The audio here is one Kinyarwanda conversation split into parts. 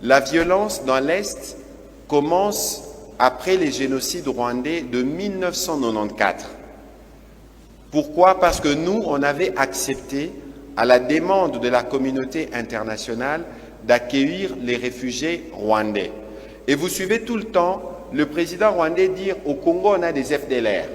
La violence dans l'Est commence après les génocides rwandais de 1994. Pourquoi? Parce que nous, on avait accepté, à la demande de la communauté internationale, d'accueillir les réfugiés rwandais. Et vous suivez tout le temps le président rwandais dire: au Congo, on a des FDLR.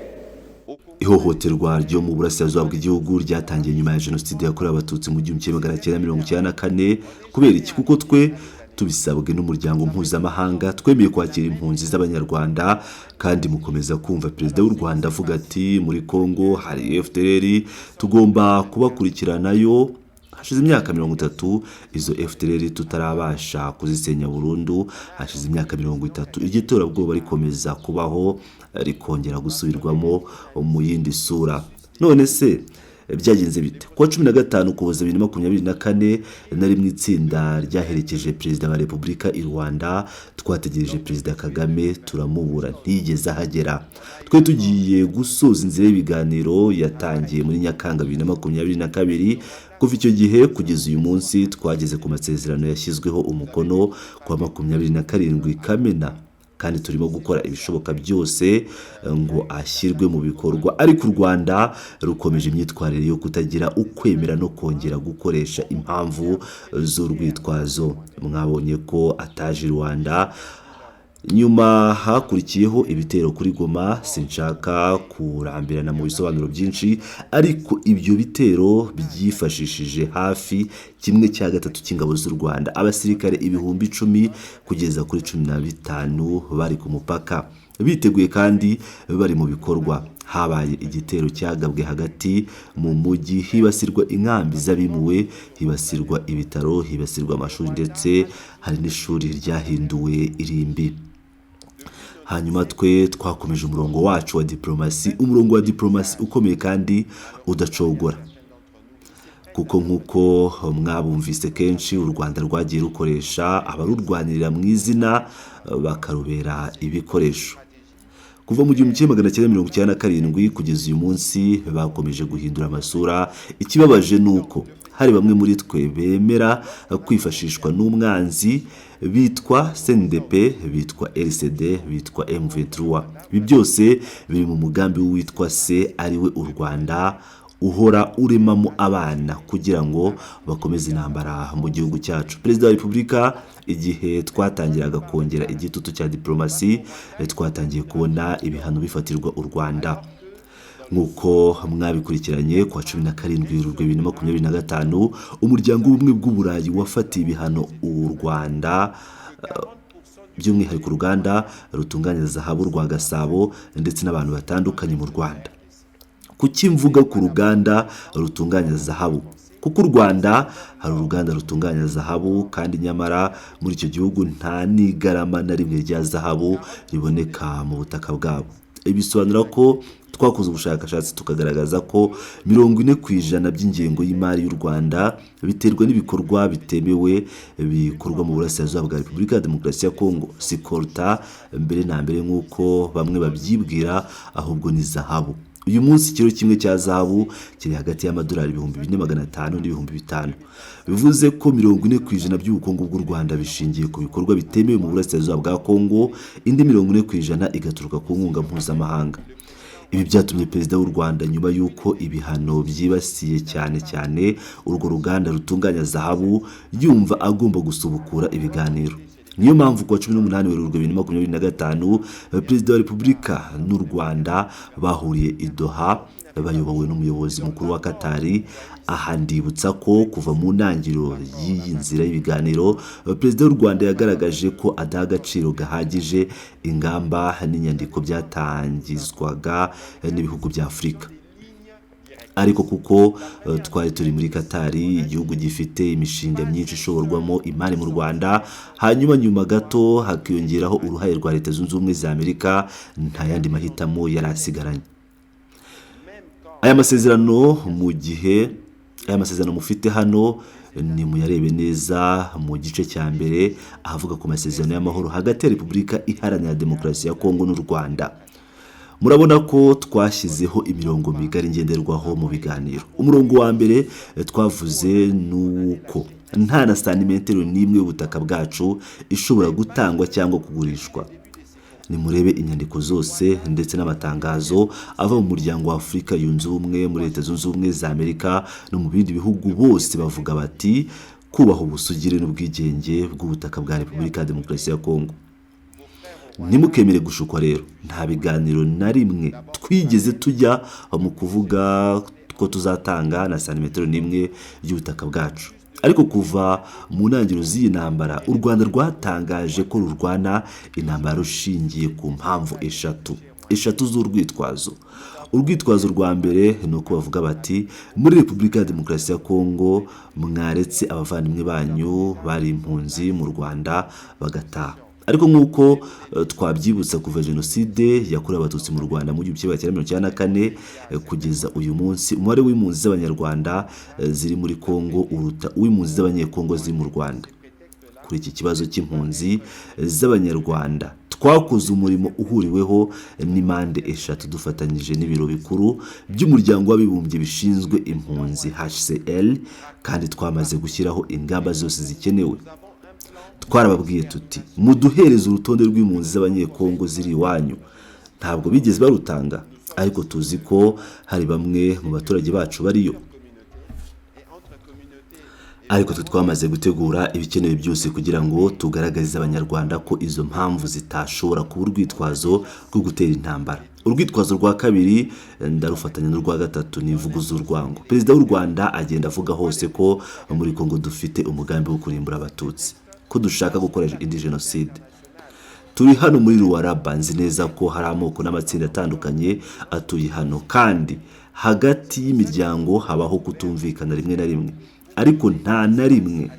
Ihohoterwa ryo mu burasirazuba bw'igihugu ryatangiye nyuma ya Jenoside yakorewe Abatutsi mu 1994. Kubera iki? Kuko twe, tubisabwe n'umuryango mpuzamahanga, twemeye kwakira impunzi z'Abanyarwanda. Kandi mukomeza kumva Perezida w'u Rwanda avuga ati: "Muri Congo hari FDLR, tugomba kubakurikiranayo." Hashize imyaka 30 izo FDLR tutarabasha kuzisenya burundu. Hashize imyaka 30 iryo terabwoba rikomeza kubaho, rikongera gusubirwamo mu yindi sura. None se byagenze bite? Kuwa 15 Ukuboza 2024, nari mu itsinda ryaherekeje Perezida wa Repubulika i Rwanda. Twategereje Perezida Kagame turamubura, ntiyigeze ahagera. Twe tugiye gusoza inzira y'ibiganiro yatangiye muri Nyakanga 2022. Kuva icyo gihe kugeza uyu munsi, twageze ku masezerano yashyizweho umukono ku wa 27 Kamena, kandi turimo gukora ibishoboka byose ngo ashyirwe mu bikorwa. Ariko u Rwanda rukomeje imyitwarire yo kutagira ukwemera no kongera gukoresha impamvu z'urwitwazo. Mwabonye ko ataje i Rwanda. Nyuma hakurikiyeho ibitero kuri Goma. Sinshaka kurambirana mu bisobanuro byinshi, ariko ibyo bitero byifashishije hafi kimwe cya gatatu cy'ingabo z'u Rwanda. Abasirikare 10,000 kugeza kuri 15 bari ku mupaka, biteguye kandi bari mu bikorwa. Habaye igitero cyagabwe hagati mu mujyi, hibasirwa inkambi z'abimuwe, hibasirwa ibitaro, hibasirwa amashuri, ndetse hari n'ishuri ryahinduwe irimbi. Hanyuma twe twakomeje umurongo wacu wa diporomasi, umurongo wa diporomasi ukomeye kandi udacogora, kuko nk'uko mwabumvise kenshi, u Rwanda rwagiye rukoresha abarurwanirira mu izina, bakarubera ibikoresho. Kuva mu 1997 kugeza uyu munsi, bakomeje guhindura amasura. Ikibabaje ni uko hari bamwe muri twe bemera kwifashishwa n'umwanzi, bitwa CNDP, bitwa RCD, bitwa M23. Ibi byose biri mu mugambi w'uwitwa se, ariwe u Rwanda, uhora uremamo abana kugira ngo bakomeze intambara mu gihugu cyacu. Perezida wa Repubulika, igihe twatangiraga kongera igitutu cya diporomasi, twatangiye kubona ibihano bifatirwa u Rwanda. Nk'uko mwabikurikiranye, ku wa 17 Werurwe 2025, Umuryango w'Ubumwe bw'Uburayi wafatiye ibihano u Rwanda, by'umwihariko uruganda rutunganya zahabu rwa Gasabo ndetse n'abantu batandukanye mu Rwanda. Kuki mvuga ku ruganda rutunganya zahabu? Kuko u Rwanda hari uruganda rutunganya zahabu, kandi nyamara muri icyo gihugu nta n'igarama na rimwe rya zahabu riboneka mu butaka bwabo. Ibi bisobanura ko twakoze ubushakashatsi tukagaragaza ko 40% by'ingengo y'imari y'u Rwanda biterwa n'ibikorwa bitemewe bikorwa mu burasirazuba bwa Repubulika ya Demokarasi ya Kongo. Si coltan mbere na mbere nk'uko bamwe babyibwira, ahubwo ni zahabu. Uyu munsi ikiro kimwe cya zahabu kiri hagati y'amadolari 4,500 n'5,000. Bivuze ko 40% by'ubukungu bw'u Rwanda bishingiye ku bikorwa bitemewe mu burasirazuba bwa Kongo, indi 40% igaturuka ku nkunga mpuzamahanga. Ibi byatumye Perezida w'u Rwanda, nyuma y'uko ibihano byibasiye cyane cyane urwo ruganda rutunganya zahabu, yumva agomba gusubukura ibiganiro. Niyo mpamvu kuwa 18 Werurwe 2025, Perezida wa Repubulika n'u Rwanda bahuriye i Doha bayobowe n'umuyobozi mukuru wa Katari. Aha ndibutsa ko kuva mu ntangiriro y'iyi nzira y'ibiganiro, Perezida w'u Rwanda yagaragaje ko adaha agaciro gahagije ingamba n'inyandiko byatangizwaga n'ibihugu bya Afurika. Ariko kuko twari turi muri Katari, igihugu gifite imishinga myinshi ishorwamo imari mu Rwanda, hanyuma nyuma gato hakiyongeraho uruhare rwa Leta Zunze Ubumwe za Amerika, nta yandi mahitamo yari asigaranye. Aya masezerano, mu gihe aya masezerano mufite hano, ni muyarebe neza mu gice cya mbere ahavuga ku masezerano y'amahoro hagati ya Repubulika Iharanira Demokarasi ya Kongo n'u Rwanda. Murabona ko twashyizeho imirongo migari ngenderwaho mu biganiro. Umurongo wa mbere twavuze ni uko nta na santimetero n'imwe y'ubutaka bwacu ishobora gutangwa cyangwa kugurishwa. Nimurebe inyandiko zose ndetse n'amatangazo ava mu Muryango wa Afurika Yunze Ubumwe, muri Leta Zunze Ubumwe za Amerika no mu bindi bihugu, bose bavuga bati kubaha ubusugire n'ubwigenge bw'ubutaka bwa Repubulika ya Demokarasi ya Kongo. Ntimukemere gushukwa rero, nta biganiro na rimwe twigeze tujya mu kuvuga ko tuzatanga na santimetero n'imwe y'ubutaka bwacu. Ariko kuva mu ntangiriro z'iyi ntambara, u Rwanda rwatangaje ko rurwana intambara rushingiye ku mpamvu eshatu z'urwitwazo. Urwitwazo rwa mbere ni uko bavuga bati muri Repubulika ya Demokarasi ya Kongo mwaretse abavandimwe banyu bari impunzi mu Rwanda bagataha. Ariko nk'uko twabyibutsa, kuva Jenoside yakorewe Abatutsi mu Rwanda mu 1994 kugeza uyu munsi, umubare w'impunzi z'Abanyarwanda ziri muri Kongo uruta uw'impunzi z'Abanyekongo ziri mu Rwanda. Kuri iki kibazo cy'impunzi z'Abanyarwanda, twakoze umurimo uhuriweho n'impande eshatu dufatanyije n'ibiro bikuru by'Umuryango w'Abibumbye bishinzwe impunzi HCR, kandi twamaze gushyiraho ingamba zose zikenewe. Twarababwiye tuti muduhereze urutonde rw'impunzi z'Abanyekongo ziri iwanyu. Ntabwo bigeze barutanga, ariko tuzi ko hari bamwe mu baturage bacu bariyo. Ariko twe twamaze gutegura ibikenewe byose kugira ngo tugaragarize Abanyarwanda ko izo mpamvu zitashobora kuba urwitwazo rwo gutera intambara. Urwitwazo rwa kabiri ndarufatanya n'urwa gatatu, ni imvugo z'urwango. Perezida w'u Rwanda agenda avuga hose ko muri Kongo dufite umugambi wo kurimbura Abatutsi, ko dushaka gukora indi jenoside. Turi hano muri Lualaba, nzi neza ko hari amoko n'amatsinda atandukanye atuye hano, kandi hagati y'imiryango habaho kutumvikana rimwe na rimwe, ariko nta na rimwe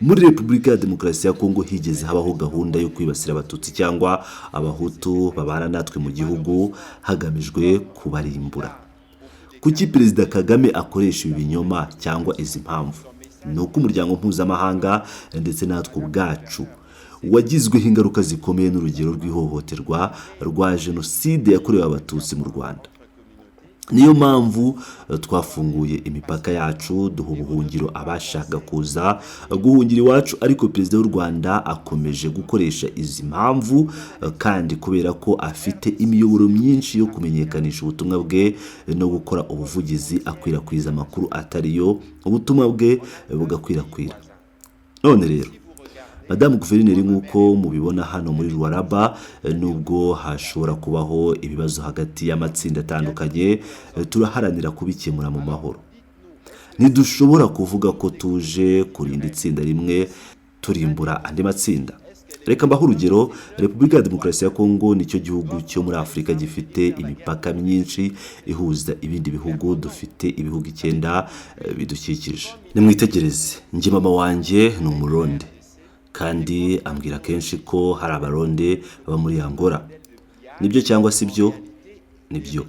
muri Repubulika ya Demokarasi ya Kongo higeze habaho gahunda yo kwibasira Abatutsi cyangwa Abahutu babana natwe mu gihugu hagamijwe kubarimbura. Kuki Perezida Kagame akoresha ibi binyoma cyangwa izi mpamvu? Ni uko umuryango mpuzamahanga ndetse natwe ubwacu wagizweho ingaruka zikomeye n'urugero rw'ihohoterwa rwa Jenoside yakorewe Abatutsi mu Rwanda. Niyo mpamvu twafunguye imipaka yacu, duha ubuhungiro abashaka kuza guhungira iwacu. Ariko Perezida w'u Rwanda akomeje gukoresha izi mpamvu, kandi kubera ko afite imiyoboro myinshi yo kumenyekanisha ubutumwa bwe no gukora ubuvugizi, akwirakwiza amakuru atariyo, ubutumwa bwe bugakwirakwira. None rero, Madamu Guverineri, nk'uko mubibona hano muri Lualaba, nubwo hashobora kubaho ibibazo hagati y'amatsinda atandukanye, turaharanira kubikemura mu mahoro. Ntidushobora kuvuga ko tuje kurinda itsinda rimwe turimbura andi matsinda. Reka mbahe urugero. Repubulika ya Demokarasi ya Kongo nicyo gihugu cyo muri Afurika gifite imipaka myinshi ihuza ibindi bihugu. Dufite ibihugu 9 bidukikije. Nimwitegereze, njye mama wanjye ni Umuronde, kandi ambwira kenshi ko hari Abaronde baba muri Angola. Nibyo cyangwa si byo? Nibyo.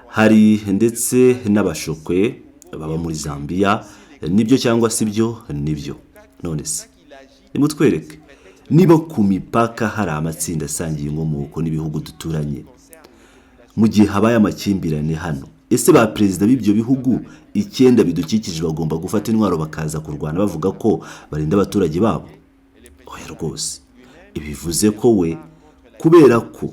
Hari ndetse n'Abashokwe baba muri Zambia. Nibyo cyangwa si byo? Nibyo. None se nimutwereke niba ku mipaka hari amatsinda asangiye inkomoko n'ibihugu duturanye, mu gihe habaye amakimbirane hano, ese ba perezida b'ibyo bihugu 9 bidukikije bagomba gufata intwaro bakaza kurwana bavuga ko barinda abaturage babo? Oya rwose. Bivuze ko we, kubera ko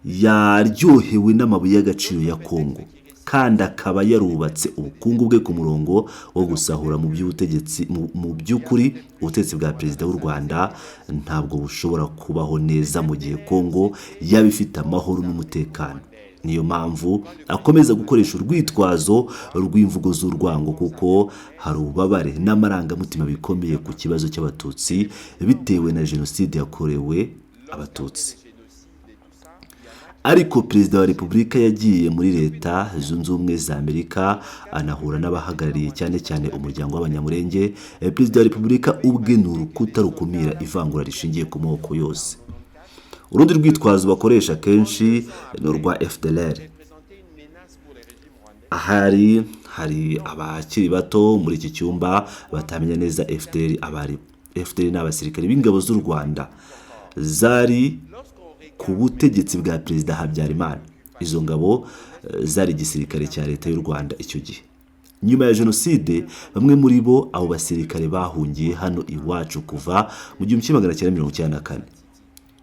yaryohewe n'amabuye y'agaciro ya Kongo, kandi akaba yarubatse ubukungu bwe ku murongo wo gusahura mu by'ubutegetsi, mu by'ukuri ubutegetsi bwa Perezida w'u Rwanda ntabwo bushobora kubaho neza mu gihe Kongo yaba ifite amahoro n'umutekano. Niyo mpamvu akomeza gukoresha urwitwazo rw'imvugo z'urwango, kuko hari ububabare n'amarangamutima bikomeye ku kibazo cy'Abatutsi bitewe na Jenoside yakorewe Abatutsi. Ariko Perezida wa Repubulika yagiye muri Leta Zunze Ubumwe za Amerika, anahura n'abahagarariye cyane cyane umuryango w'Abanyamurenge. Perezida wa Repubulika ubwe ni urukuta rukumira ivangura rishingiye ku moko yose. Urundi rwitwazo bakoresha kenshi ni urwa FDLR. Ahari hari abakiri bato muri iki cyumba batamenya neza FDLR abari. FDLR ni abasirikare b'ingabo z'u Rwanda zari Ku butegetsi bwa Perezida Habyarimana, izo ngabo zari igisirikare cya Leta y'u Rwanda icyo gihe. Nyuma ya jenoside, bamwe muri bo, abo basirikare, bahungiye hano iwacu kuva mu 1994.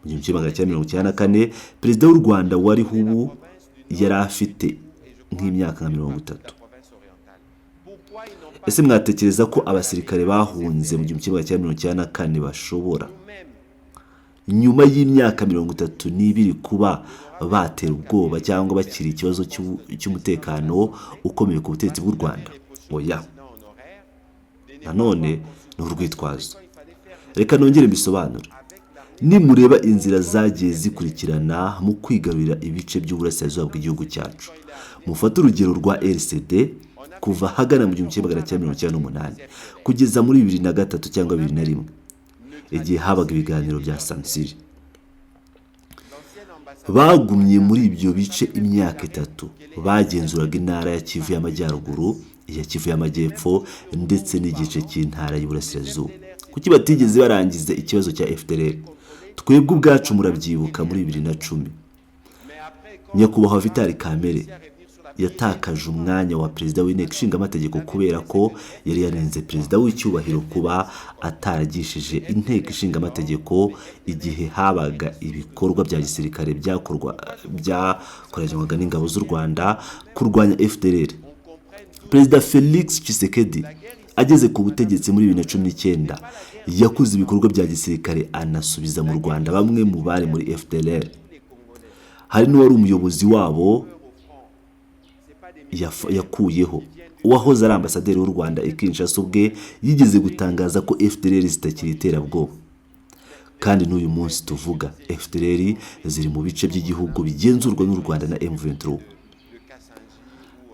Mu 1994, perezida w'u Rwanda wariho ubu yari afite nk'imyaka nka 30. Ese mwatekereza ko abasirikare bahunze mu 1994 bashobora, nyuma y'imyaka 32, kuba batera ubwoba cyangwa bakiri ikibazo cy'umutekano ukomeye ku butegetsi bw'u Rwanda? Oya, nanone ni urwitwazo. Reka nongere mbisobanure. Nimureba inzira zagiye zikurikirana mu kwigarurira ibice by'uburasirazuba bw'igihugu cyacu, mufate urugero rwa RCD kuva ahagana mu 1998 kugeza muri 2003 cyangwa 2001, igihe habaga ibiganiro bya Sansiri. Bagumye muri ibyo bice imyaka 3. Bagenzuraga intara ya Kivu y'Amajyaruguru, iya Kivu y'Amajyepfo ndetse n'igice cy'intara y'Iburasirazuba. Kuki batigeze barangiza ikibazo cya FDLR? Twebwe ubwacu, murabyibuka, muri 2010 Nyakubahwa Vital Kamerhe yatakaje umwanya wa perezida w'Inteko Ishinga Amategeko kubera ko yari yarenze perezida w'icyubahiro kuba ataragishije Inteko Ishinga Amategeko igihe habaga ibikorwa bya gisirikare byakoranywaga n'ingabo z'u Rwanda kurwanya FDLR. Perezida Felix Tshisekedi ageze ku butegetsi muri 2019, yakoze ibikorwa bya gisirikare, anasubiza mu Rwanda bamwe mu bari muri FDLR. Hari n'uwari umuyobozi wabo yakuyeho. Uwahoze ari ambasaderi w'u Rwanda i Kinshasa ubwe yigeze gutangaza ko FDLR zitakiri iterabwoba. Kandi n'uyu munsi tuvuga, FDLR ziri mu bice by'igihugu bigenzurwa n'u Rwanda na M23.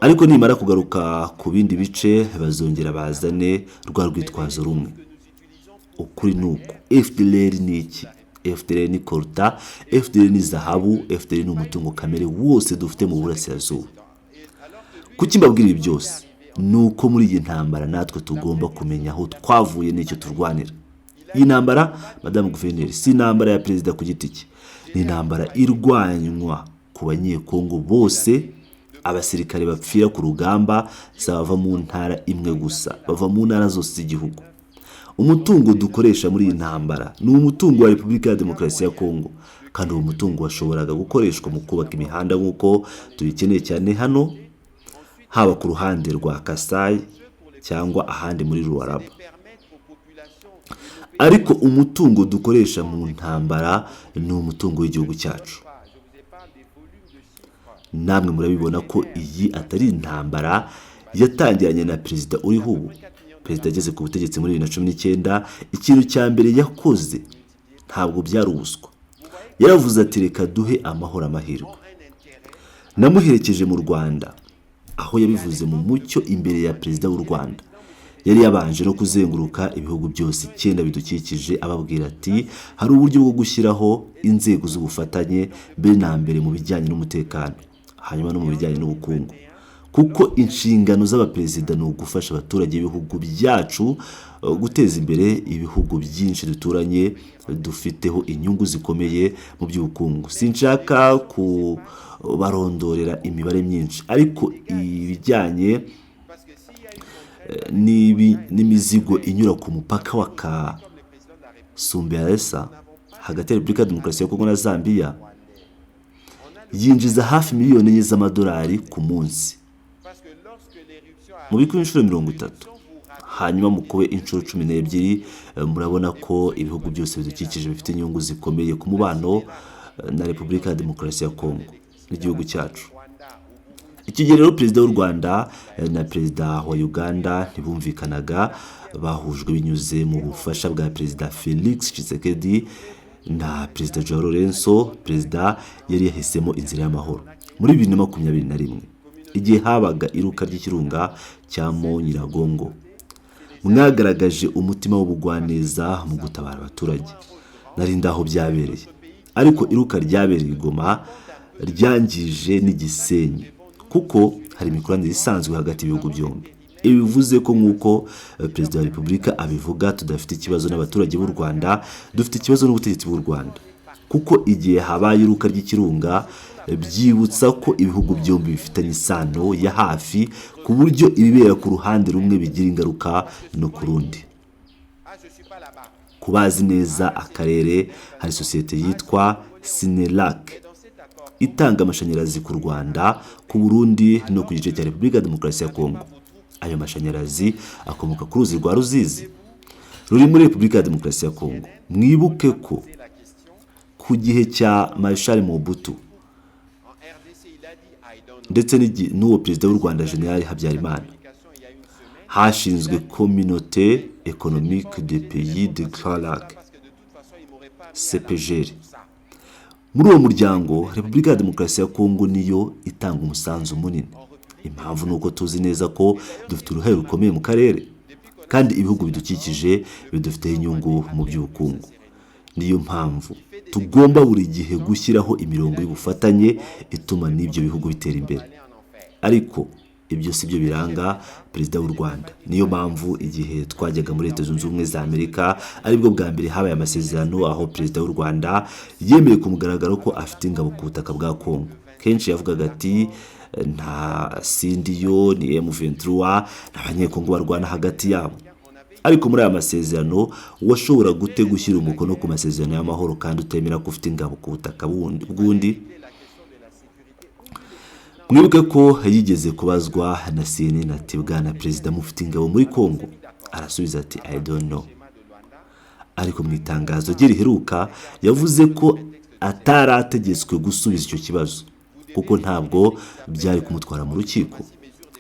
Ariko nimara kugaruka ku bindi bice, bazongera bazane rwa rwitwazo rumwe. Ukuri ni uku: FDLR ni iki? FDLR ni coltan, FDLR ni zahabu, FDLR ni umutungo kamere wose dufite mu burasirazuba. Kuki mbabwira ibi byose? Ni uko muri iyi ntambara natwe tugomba kumenya aho twavuye n'icyo turwanira. Iyi ntambara, Madamu Guverineri, si intambara ya perezida ku giti cye, ni intambara irwanywa ku Banyekongo bose. Abasirikare bapfira ku rugamba si abava mu ntara imwe gusa, bava mu ntara zose z'igihugu. Umutungo dukoresha muri iyi ntambara ni umutungo wa Repubulika ya Demokarasi ya Kongo, kandi uwo mutungo washoboraga gukoreshwa mu kubaka imihanda nk'uko tubikeneye cyane hano, haba ku ruhande rwa Kasayi cyangwa ahandi muri Lualaba. Ariko umutungo dukoresha mu ntambara ni umutungo w'igihugu cyacu. Namwe murabibona ko iyi atari intambara yatangiranye na perezida uriho ubu. Perezida ageze ku butegetsi muri 2019, ikintu cya mbere yakoze ntabwo byari ubuswa. Yaravuze ati: "Reka duhe amahoro amahirwe." Namuherekeje mu Rwanda, aho yabivuze mu mucyo imbere ya perezida w'u Rwanda. Yari yabanje no kuzenguruka ibihugu byose icyenda bidukikije, ababwira ati: "Hari uburyo bwo gushyiraho inzego z'ubufatanye, mbere na mbere mu bijyanye n'umutekano, hanyuma no mu bijyanye n'ubukungu, kuko inshingano z'abaperezida ni ugufasha abaturage b'ibihugu byacu guteza imbere ibihugu byinshi duturanye dufiteho inyungu zikomeye mu by'ubukungu." Sinshaka kubarondorera imibare myinshi, ariko ibijyanye n'imizigo inyura ku mupaka wa Kasumbalesa hagati ya Repubulika ya Demokarasi ya Kongo na Zambia yinjiza hafi miliyoni 4 z'amadolari ku munsi. Mubikube inshuro 30, hanyuma mukube inshuro 12, murabona ko ibihugu byose bidukikije bifite inyungu zikomeye ku mubano na Repubulika ya Demokarasi ya Kongo n'igihugu cyacu. Icyo gihe rero, perezida w'u Rwanda na perezida wa Uganda ntibumvikanaga. Bahujwe binyuze mu bufasha bwa Perezida Felix Tshisekedi na Perezida João Lourenço. Perezida yari yahisemo inzira y'amahoro. Muri 2021, igihe habaga iruka ry'ikirunga cya Mont Nyiragongo, mwagaragaje umutima w'ubugwaneza mu gutabara abaturage. Nari ndaho byabereye. Ariko iruka ryabereye i Goma ryangije n'igisenyi, kuko hari imikoranire isanzwe hagati y'ibihugu byombi. Ibi bivuze ko, nk'uko perezida wa Repubulika abivuga, tudafite ikibazo n'abaturage b'u Rwanda, dufite ikibazo n'ubutegetsi bw'u Rwanda. Kuko igihe habaye iruka ry'ikirunga, byibutsa ko ibihugu byombi bifitanye isano ya hafi, ku buryo ibibera ku ruhande rumwe bigira ingaruka no ku rundi. Ku bazi neza akarere, hari sosiyete yitwa Sinelac itanga amashanyarazi ku Rwanda, ku Burundi no ku gice cya Repubulika ya Demokarasi ya Kongo. Ayo mashanyarazi akomoka ku ruzi rwa Ruzizi ruri muri Repubulika ya Demokarasi ya Kongo. Mwibuke ko ku gihe cya Marshal Mobutu ndetse n'uwo perezida w'u Rwanda, General Habyarimana, hashinzwe Communauté Économique des Pays de Grands Lacs, CEPGL. Muri uwo muryango, Repubulika ya Demokarasi ya Kongo niyo itanga umusanzu munini. Impamvu ni uko tuzi neza ko dufite uruhare rukomeye mu karere, kandi ibihugu bidukikije bidufiteho inyungu mu by'ubukungu. Niyo mpamvu tugomba buri gihe gushyiraho imirongo y'ubufatanye ituma n'ibyo bihugu bitera imbere. Ariko ibyo si byo biranga perezida w'u Rwanda. Niyo mpamvu igihe twajyaga muri Leta Zunze Ubumwe za Amerika, aribwo bwa mbere habaye amasezerano aho perezida w'u Rwanda yemeye ku mugaragaro ko afite ingabo ku butaka bwa Kongo. Kenshi yavugaga ati: "Nta sindiyo, ni M23, n'Abanyekongo barwana hagati yabo." Ariko muri aya masezerano, washobora gute gushyira umukono ku masezerano y'amahoro kandi utemera ko ufite ingabo ku butaka bw'undi? Mwibuke ko yigeze kubazwa na CNN ati: "Bwana perezida, mufite ingabo muri Kongo?" Arasubiza ati: "I don't know." Ariko mu itangazo rye riheruka yavuze ko atarategetswe gusubiza icyo kibazo, kuko ntabwo byari kumutwara mu rukiko.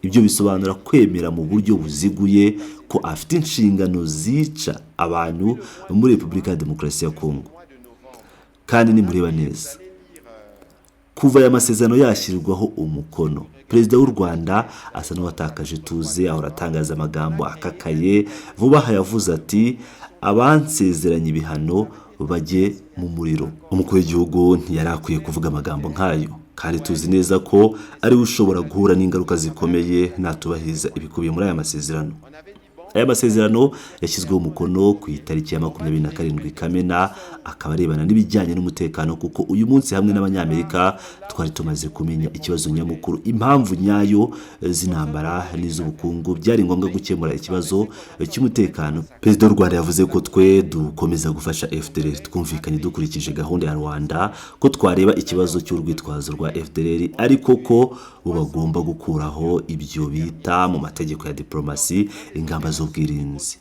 Ibyo bisobanura kwemera mu buryo buziguye ko afite inshingano zica abantu muri Repubulika ya Demokarasi ya Kongo. Kandi nimureba neza, kuva aya masezerano yashyirwaho umukono, perezida w'u Rwanda asa n'uwatakaje ituze, ahora atangaza amagambo akakaye. Vuba aha yavuze ati: "Abansezeranya ibihano bajye mu muriro." Umukuru w'igihugu ntiyari akwiye kuvuga amagambo nk'ayo, kandi tuzi neza ko ariwe ushobora guhura n'ingaruka zikomeye natubahiriza ibikubiye muri aya masezerano. Aya masezerano yashyizweho umukono ku itariki ya 27 Kamena, akaba arebana n'ibijyanye n'umutekano, kuko uyu munsi hamwe n'Abanyamerika twari tumaze kumenya ikibazo nyamukuru, impamvu nyayo z'intambara n'iz'ubukungu. Byari ngombwa gukemura ikibazo cy'umutekano. Perezida w'u Rwanda yavuze ko twe dukomeza gufasha FDLR. Twumvikanye dukurikije gahunda ya Rwanda ko twareba ikibazo cy'urwitwazo rwa FDLR, ariko ko bo bagomba gukuraho ibyo bita mu mategeko ya diplomasi ingamba z'ubwirinzi,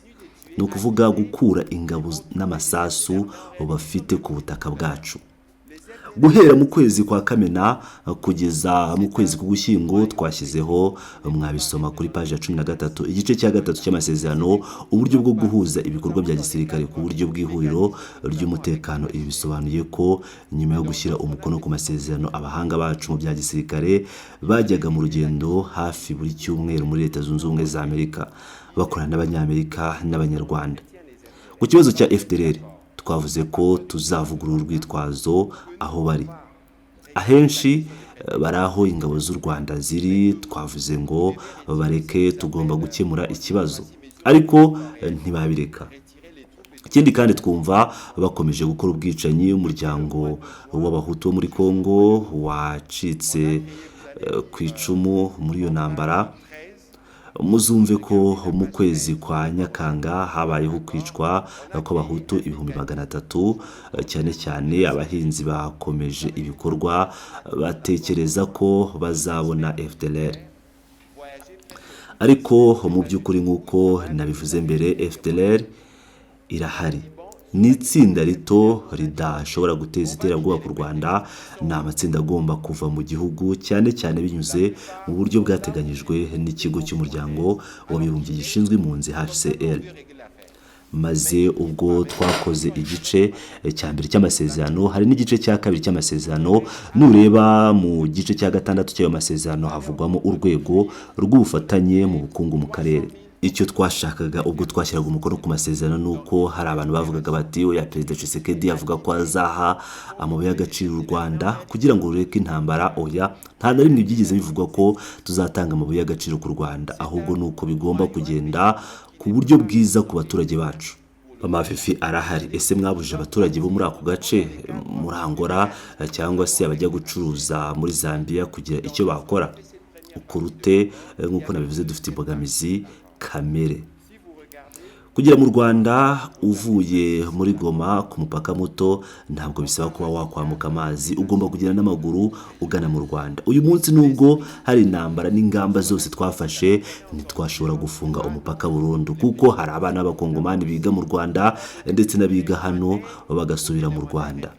ni ukuvuga gukura ingabo n'amasasu bafite ku butaka bwacu. Guhera mu kwezi kwa Kamena kugeza mu kwezi k'Ugushyingo, twashyizeho, mwabisoma kuri paji ya 13, igice cya gatatu cy'amasezerano, uburyo bwo guhuza ibikorwa bya gisirikare ku buryo bw'ihuriro ry'umutekano. Ibi bisobanuye ko nyuma yo gushyira umukono ku masezerano, abahanga bacu mu bya gisirikare bajyaga mu rugendo hafi buri cyumweru muri Leta Zunze Ubumwe za Amerika, bakorana n'Abanyamerika n'Abanyarwanda. Ku kibazo cya FDLR, twavuze ko tuzavugurura urwitwazo aho bari. Ahenshi bari aho ingabo z'u Rwanda ziri. Twavuze ngo bareke, tugomba gukemura ikibazo, ariko ntibabireka. Ikindi kandi, twumva bakomeje gukora ubwicanyi. Umuryango w'Abahutu wo muri Congo wacitse ku icumu muri iyo ntambara. Muzumve ko mu kwezi kwa Nyakanga habayeho kwicwa kw'Abahutu 300,000, cyane cyane abahinzi. Bakomeje ibikorwa batekereza ko bazabona FDLR, ariko mu by'ukuri, nk'uko nabivuze mbere, FDLR irahari, ni itsinda rito ridashobora guteza iterabwoba ku Rwanda. Ni amatsinda agomba kuva mu gihugu, cyane cyane binyuze mu buryo bwateganyijwe n'ikigo cy'Umuryango w'Abibumbye gishinzwe impunzi, HCR. Maze ubwo twakoze igice cya mbere cy'amasezerano, hari n'igice cya kabiri cy'amasezerano. Nureba mu gice cya gatandatu cy'ayo masezerano, havugwamo urwego rw'ubufatanye mu bukungu mu karere. Icyo twashakaga ubwo twashyiraga umukono ku masezerano ni uko hari abantu bavugaga bati: "Oya, perezida Tshisekedi avuga ko azaha amabuye y'agaciro u Rwanda kugira ngo rureke intambara." Oya, nta na rimwe byigeze bivugwa ko tuzatanga amabuye y'agaciro ku Rwanda, ahubwo ni uko bigomba kugenda ku buryo bwiza ku baturage bacu. Mama Fifi arahari. Ese mwabujije abaturage bo muri ako gace, muri Angola cyangwa se abajya gucuruza muri Zambia kugira icyo bakora? Ukurute nk'uko nabivuze, dufite imbogamizi kamere. Kugera mu Rwanda uvuye muri Goma ku mupaka muto ntabwo bisaba kuba wakwambuka amazi, ugomba kugenda n'amaguru ugana mu Rwanda. Uyu munsi nubwo hari intambara n'ingamba zose twafashe, ntitwashobora gufunga umupaka burundu kuko hari abana b'abakongomani biga mu Rwanda ndetse n'abiga hano bagasubira mu Rwanda.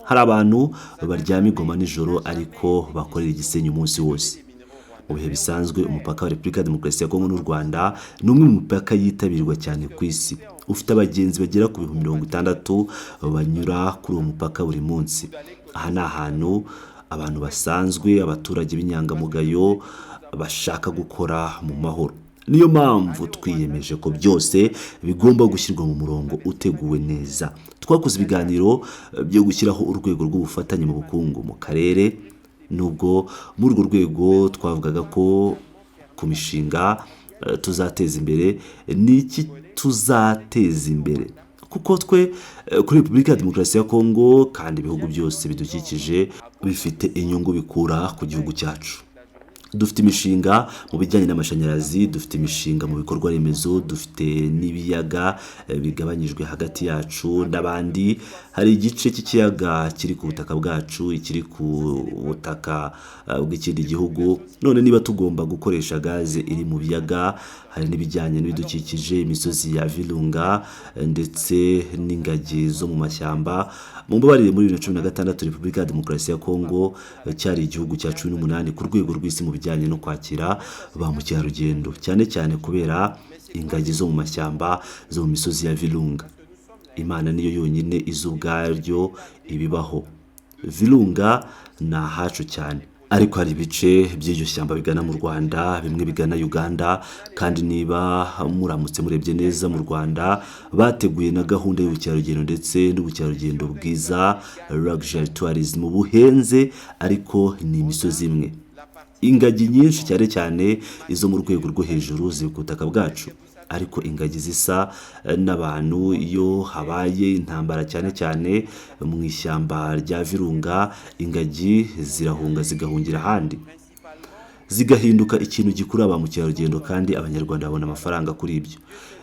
Hari abantu baryama i Goma nijoro ariko bakorera i Gisenyi umunsi wose. Mu bihe bisanzwe, umupaka wa Repubulika ya Demokarasi ya Kongo n'u Rwanda ni umwe mu mipaka yitabirwa cyane ku isi, ufite abagenzi bagera ku 60,000 banyura kuri uwo mupaka buri munsi. Aha ni ahantu abantu basanzwe, abaturage b'inyangamugayo bashaka gukora mu mahoro. Niyo mpamvu twiyemeje ko byose bigomba gushyirwa mu murongo uteguwe neza. Twakoze ibiganiro byo gushyiraho urwego rw'ubufatanye mu bukungu mu karere. Nubwo muri urwo rwego twavugaga ko ku mishinga tuzateza imbere, ni iki tuzateza imbere? Kuko twe kuri Repubulika ya Demokarasi ya Kongo kandi ibihugu byose bidukikije bifite inyungu bikura ku gihugu cyacu. Dufite imishinga mu bijyanye n'amashanyarazi, dufite imishinga mu bikorwa remezo, dufite n'ibiyaga bigabanyijwe hagati yacu n'abandi. Hari igice cy'ikiyaga kiri ku butaka bwacu, ikiri ku butaka bw'ikindi gihugu. None niba tugomba gukoresha gaze iri mu biyaga, hari n'ibijyanye n'ibidukikije, imisozi ya Virunga ndetse n'ingagi zo mu mashyamba. Mumbabarire, muri 2016 Repubulika ya Demokarasi ya Kongo cyari igihugu cya 18 ku rwego rw'isi mu bijyanye no kwakira ba mukerarugendo, cyane cyane kubera ingagi zo mu mashyamba zo mu misozi ya Virunga. Imana niyo yonyine izi ubwaryo ibibaho. Virunga ni ahacu cyane, ariko hari ibice by'iryo shyamba bigana mu Rwanda, bimwe bigana Uganda. Kandi niba muramutse murebye neza, mu Rwanda bateguye na gahunda y'ubukerarugendo ndetse n'ubukerarugendo bwiza, luxury tourism buhenze, ariko ni imisozi imwe. Ingagi nyinshi, cyane cyane izo mu rwego rwo hejuru, ziri ku butaka bwacu, ariko ingagi zisa n'abantu, iyo habaye intambara, cyane cyane mu ishyamba rya Virunga, ingagi zirahunga zigahungira ahandi, zigahinduka ikintu gikurura ba mukerarugendo, kandi Abanyarwanda babona amafaranga kuri ibyo.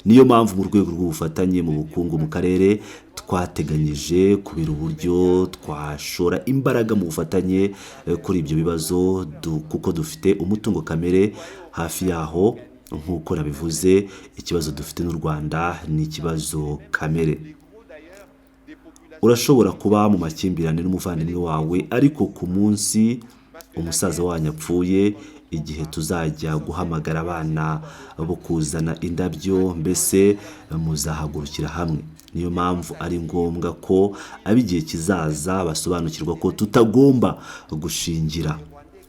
Niyo mpamvu mu rwego rw'ubufatanye mu bukungu mu karere twateganyije kubera uburyo twashora imbaraga mu bufatanye kuri ibyo bibazo, kuko dufite umutungo kamere hafi yaho. Nk'uko nabivuze, ikibazo dufite n'u Rwanda ni ikibazo kamere. Urashobora kuba mu makimbirane n'umuvandimwe wawe, ariko ku munsi umusaza wanyu apfuye, igihe tuzajya guhamagara abana bo kuzana indabyo, mbese muzahagurukira hamwe. Niyo mpamvu ari ngombwa ko ab'igihe kizaza basobanukirwa ko tutagomba gushingira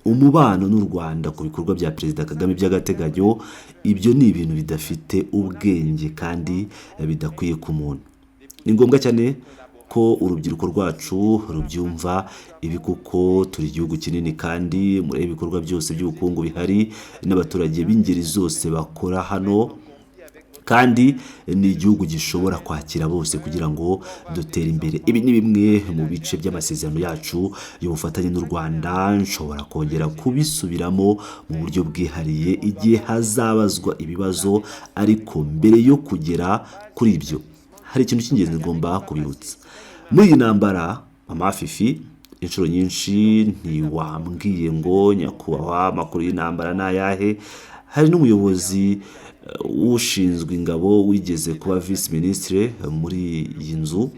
umubano n'u Rwanda ku bikorwa bya Perezida Kagame by'agateganyo. Ibyo ni ibintu bidafite ubwenge kandi bidakwiye ku muntu. Ni ngombwa cyane ko urubyiruko rwacu rubyumva ibi, kuko turi igihugu kinini, kandi murebe ibikorwa byose by'ubukungu bihari n'abaturage b'ingeri zose bakora hano, kandi ni igihugu gishobora kwakira bose kugira ngo dutere imbere. Ibi ni bimwe mu bice by'amasezerano yacu y'ubufatanye n'u Rwanda. Nshobora kongera kubisubiramo mu buryo bwihariye igihe hazabazwa ibibazo, ariko mbere yo kugera kuri ibyo hari ikintu cy'ingenzi ngomba kubibutsa. Muri iyi ntambara, Mama Fifi, inshuro nyinshi ntiwambwiye ngo: "Nyakubahwa, amakuru y'intambara ni ayahe?" Hari n'umuyobozi ushinzwe ingabo wigeze kuba visi minisitiri muri iyi nzu,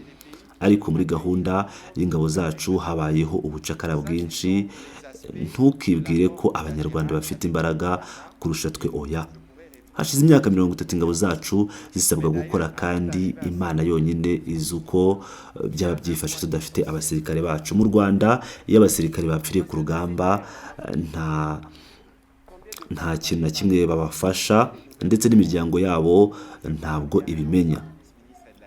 ariko muri gahunda y'ingabo zacu habayeho ubucakara bwinshi. Ntukibwire ko Abanyarwanda bafite imbaraga kurusha twe, oya. Hashize imyaka 30 ingabo zacu zisabwa gukora, kandi Imana yonyine izi uko byaba byifashe tudafite abasirikare bacu. Mu Rwanda, iyo abasirikare bapfiriye ku rugamba, nta kintu na kimwe babafasha, ndetse n'imiryango yabo ntabwo ibimenya.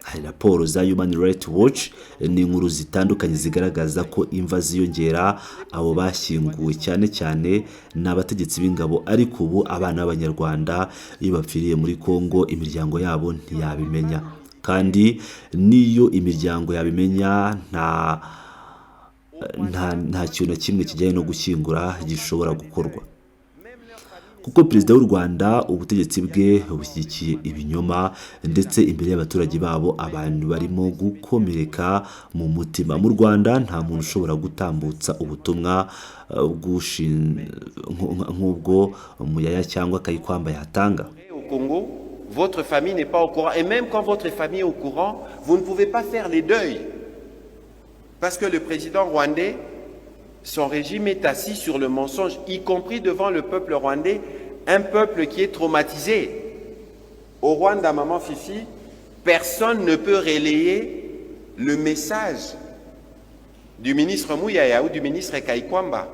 Hari raporo za Human Rights Watch n'inkuru zitandukanye zigaragaza ko imva ziyongera. Abo bashyinguwe cyane cyane ni abategetsi b'ingabo, ariko ubu abana b'Abanyarwanda iyo bapfiriye muri Congo, imiryango yabo ntiyabimenya. Kandi n'iyo imiryango yabimenya, nta kintu na kimwe kijyanye no gushyingura gishobora gukorwa, kuko perezida w'u Rwanda, ubutegetsi bwe bushyigikiye ibinyoma, ndetse imbere y'abaturage babo. Abantu barimo gukomereka mu mutima. Mu Rwanda nta muntu ushobora gutambutsa ubutumwa nk'ubwo Muyaya cyangwa Kayikwamba yatanga. Au Congo, votre famille n'est pas au courant. Et même quand votre famille est au courant, vous ne pouvez pas faire les deuils. Parce que le président rwandais, son régime est assis sur le mensonge, y compris devant le peuple rwandais, un peuple qui est traumatisé. Au Rwanda, maman Fifi, personne ne peut relayer le message du ministre Muyaya ou du ministre Kayikwamba.